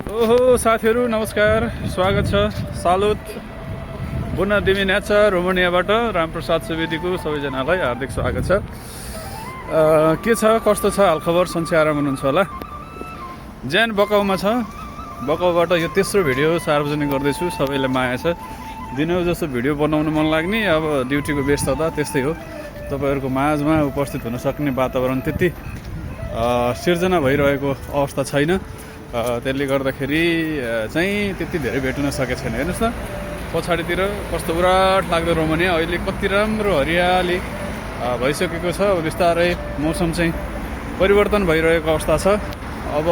ओहो साथीहरू नमस्कार, स्वागत छ सालुत बुना दिमिनाचा रोमानियाबाट रामप्रसाद सुवेदीको सबैजनालाई हार्दिक स्वागत छ। के छ कस्तो छ हालखबर, सन्चै आराम हुनुहुन्छ होला। ज्यान बकाउमा छ, बकाउबाट यो तेस्रो भिडियो सार्वजनिक गर्दैछु। सबैलाई माया छ, दिनौ जस्तो भिडियो बनाउनु मन लाग्ने, अब ड्युटीको व्यस्तता त्यस्तै हो। तपाईँहरूको माझमा उपस्थित हुन सक्ने वातावरण त्यति सिर्जना भइरहेको अवस्था छैन। त्यसले गर्दाखेरि चाहिँ त्यति धेरै भेट्न सकेको छैन। हेर्नुहोस् न पछाडितिर कस्तो उराट लाग्दो रोमानिया, अहिले कति राम्रो हरियाली भइसकेको छ। अब बिस्तारै मौसम चाहिँ परिवर्तन भइरहेको अवस्था छ। अब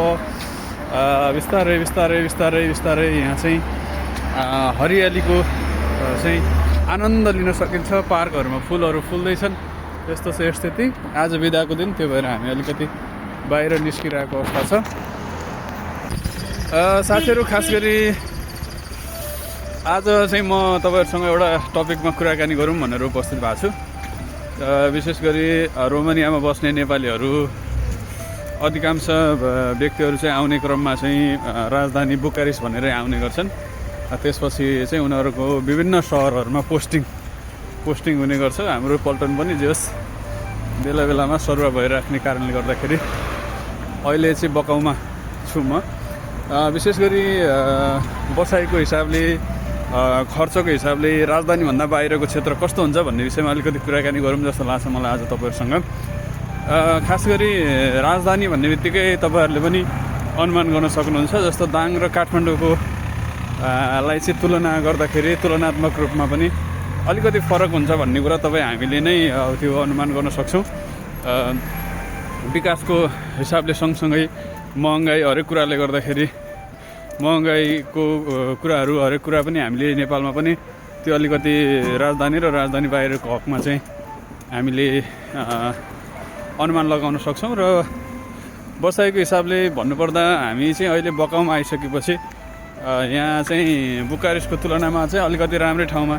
बिस्तारै बिस्तारै बिस्तारै बिस्तारै यहाँ चाहिँ हरियालीको चाहिँ आनन्द लिन सकिन्छ। पार्कहरूमा फुलहरू फुल्दैछन्, त्यस्तो छ स्थिति। आज बिदाको दिन, त्यो भएर हामी अलिकति बाहिर निस्किरहेको अवस्था छ। साथीहरू, खास गरी आज चाहिँ म तपाईँहरूसँग एउटा टपिकमा कुराकानी गरौँ भनेर उपस्थित भएको छु। विशेष गरी रोमानियामा बस्ने नेपालीहरू अधिकांश व्यक्तिहरू चाहिँ आउने क्रममा चाहिँ राजधानी बुकारेस्ट भनेर आउने गर्छन्। त्यसपछि चाहिँ उनीहरूको विभिन्न सहरहरूमा पोस्टिङ हुने गर्छ। हाम्रो पल्टन पनि जस बेला बेलामा सरुवा भइराख्ने कारणले गर्दाखेरि अहिले चाहिँ बकाउमा छु म। विशेष गरी बसाइको हिसाबले, खर्चको हिसाबले राजधानीभन्दा बाहिरको क्षेत्र कस्तो हुन्छ भन्ने विषयमा अलिकति कुराकानी गरौँ जस्तो लाग्छ मलाई आज तपाईँहरूसँग। खास गरी राजधानी भन्ने बित्तिकै तपाईँहरूले पनि अनुमान गर्न सक्नुहुन्छ, जस्तो दाङ र काठमाडौँको लाई चाहिँ तुलना गर्दाखेरि तुलनात्मक रूपमा पनि अलिकति फरक हुन्छ भन्ने कुरा हामीले नै त्यो अनुमान गर्न सक्छौँ। विकासको हिसाबले सँगसँगै महँगाई, हरेक कुराले गर्दाखेरि महँगाईको कुराहरू, हरेक कुरा पनि हामीले नेपालमा पनि त्यो अलिकति राजधानी र राजधानी बाहिरको हकमा चाहिँ हामीले अनुमान लगाउन सक्छौँ। र बसाइको हिसाबले भन्नुपर्दा हामी चाहिँ अहिले बकाउमा आइसकेपछि यहाँ चाहिँ बुकारेस्टको तुलनामा चाहिँ अलिकति राम्रै ठाउँमा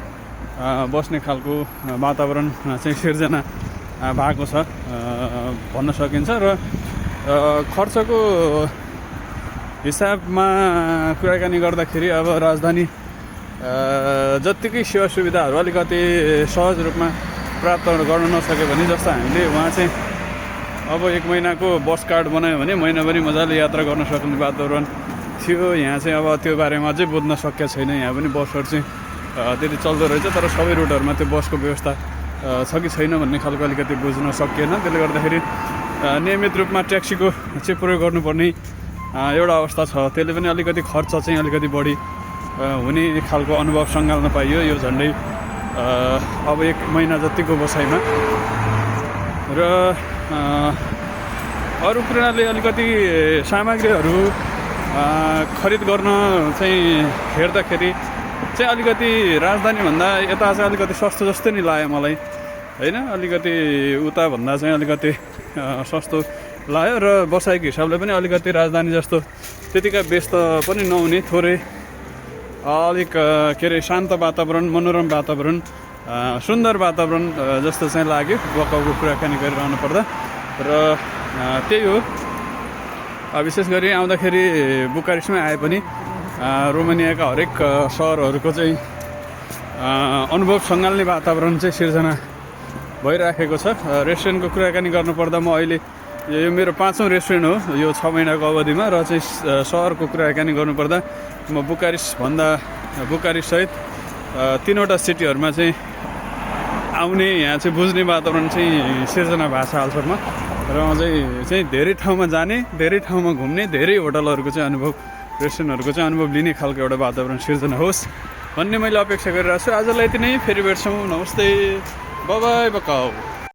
बस्ने खालको वातावरण चाहिँ सिर्जना भएको छ भन्न सकिन्छ। र खर्चको हिसाबमा कुराकानी गर्दाखेरि अब राजधानी जत्तिकै सेवा सुविधाहरू अलिकति सहज रूपमा प्राप्त गर्न नसक्यो भने, जस्तो हामीले वहाँ चाहिँ अब 1 महिनाको बस कार्ड बनायो भने महिनाभरि मजाले यात्रा गर्न सक्ने वातावरण थियो। यहाँ चाहिँ अब त्यो बारेमा चाहिँ बुझ्न सकेको छैन। यहाँ पनि बसहरू चाहिँ त्यति चल्दो रहेछ, तर सबै रुटहरूमा त्यो बसको व्यवस्था छ कि छैन भन्ने खालको अलिकति बुझ्न सकिएन। त्यसले गर्दाखेरि नियमित रूपमा ट्याक्सीको चाहिँ प्रयोग गर्नुपर्ने एउटा अवस्था छ। त्यसले पनि अलिकति खर्च चाहिँ अलिकति बढी हुने खालको अनुभव सँगाल्न पाइयो यो झन्डै अब 1 महिना जतिको बसाइमा। र अरू कुराले अलिकति सामग्रीहरू खरिद गर्न चाहिँ हेर्दाखेरि चाहिँ अलिकति राजधानीभन्दा यता चाहिँ अलिकति सस्तो जस्तै नि लाग्यो मलाई, होइन? अलिकति उताभन्दा चाहिँ अलिकति सस्तो लाग्यो। र बसाइको हिसाबले पनि अलिकति राजधानी जस्तो त्यतिका व्यस्त पनि नहुने, थोरै अलिक के अरे शान्त वातावरण, मनोरम वातावरण, सुन्दर वातावरण जस्तो चाहिँ लाग्यो बकाउको कुराकानी गरिरहनु पर्दा। र त्यही हो, विशेष गरी आउँदाखेरि बुकारेस्टमै आए पनि रोमानियाका हरेक सहरहरूको चाहिँ अनुभव सँगाल्ने वातावरण चाहिँ सिर्जना भइराखेको छ। रेस्टुरेन्टको कुराकानी गर्नुपर्दा म अहिले यो मेरो 5औँ रेस्टुरेन्ट हो यो 6 महिनाको अवधिमा। र चाहिँ सहरको कुराकानी गर्नुपर्दा म बुकारेस्टसहित 3वटा सिटीहरूमा चाहिँ आउने, यहाँ चाहिँ बुझ्ने वातावरण चाहिँ सिर्जना भएको छ हालसम्म। र म चाहिँ धेरै ठाउँमा जाने, धेरै ठाउँमा घुम्ने, धेरै होटलहरूको चाहिँ अनुभव, रेस्टुरेन्टहरूको चाहिँ अनुभव लिने खालको एउटा वातावरण सिर्जना होस् भन्ने मैले अपेक्षा गरिरहेको छु। आजलाई यति नै, फेरि भेट्छौँ। नमस्ते, बाई बाई, बकाउ।